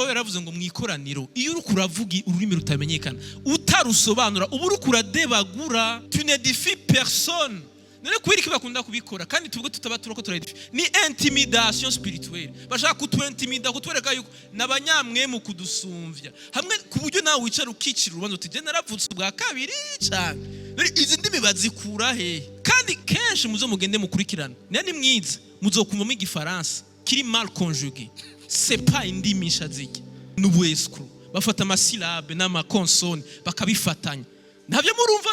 Paul yaravuze ngo mu ikoraniro, iyo uriko uravuga ururimi rutamenyekana utarusobanura, uba uriko uradebagura, tu n'édifies personne. None kubera iki bakunda kubikora kandi tubwo tutaba turiko turaedify? Ni intimidation spirituelle. Bashaka kutwentimida, kutwereka yuko n'abanyamwemu kudusumvya, hamwe ku buryo nawe wicara ukicira urubanza uti: "Je naravutse ubwa kabiri cyane." None izi ndimi bazikura hehe? Kandi kenshi muzo mugende mukurikirana, niyo ni mwiza, muzokumvamo igifaransa kiri mal conjugué. C'est pas indimi nsha zijya, n'ubu escroc. Bafata amasyllabes n'amaconsonnes bakabifatanya, ntabyo murumva.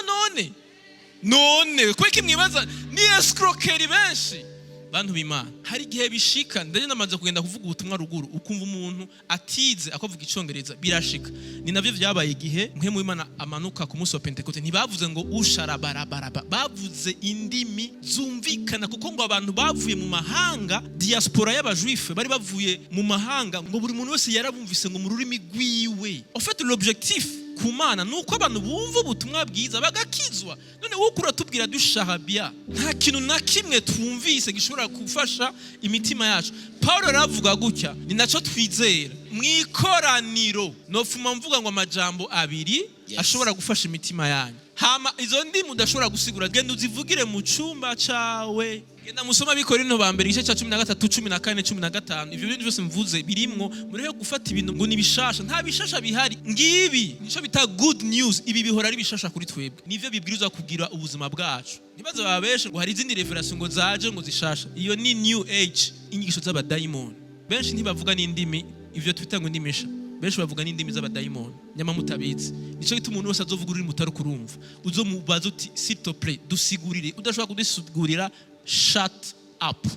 None kubera iki mwibaza ni escroquerie? Benshi, bantu b'Imana, hari igihe bishika, ndetse namaze kugenda kuvuga ubutumwa ruguru, ukumva umuntu atize akavuga icongereza. Birashika. Ni navyo vyabaye igihe Mpwemu w'Imana amanuka ku munsi wa Pentekote. Ntibavuze ngo usharabarabaraba, bavuze indimi zumvikana, kuko ngo abantu bavuye mu mahanga, diaspora y'abajuife bari bavuye mu mahanga, ngo buri muntu wese yarabumvise ngo mu rurimi rwiwe. En fait, l'objectif ku Mana ni uko abantu bumva ubutumwa bwiza bagakizwa. None wowe uratubwira dushahabia, nta kintu na kimwe twumvise gishobora gufasha imitima yacu. Paul aravuga gutya, ni nacyo twizera mu ikoraniro. Nofuma mvuga ngo amajambo abiri ashobora gufasha imitima yanyu. Hama izo ndimi udashobora gusigura, genda uzivugire mu cyumba cawe. Genda musoma Abikorinto ba mbere, igice cya 13, 14, 15. Ivyo bintu byose mvuze birimwo. Mureke gufata ibintu ngo ni bishasha. Nta bishasha bihari. Ngibi nico bita good news. Ibi bihora ari bishasha kuri twebwe, nivyo bibwirizwa kugira ubuzima bwacu. Ntibaze babeshe ngo hari izindi révélation ngo zaje ngo zishasha. Iyo ni new age, inyigisho z'abadayimoni. Benshi ntibavuga n'indimi ivyo twita ngo indimi nsha, benshi bavuga n'indimi z'abadayimoni nyama mutabizi. Nico gituma umuntu wese azovuga ururimi utari kurumva, uzomubaza uti: "S'il te plaît, dusigurire." Udashobora kudusigurira, shut up.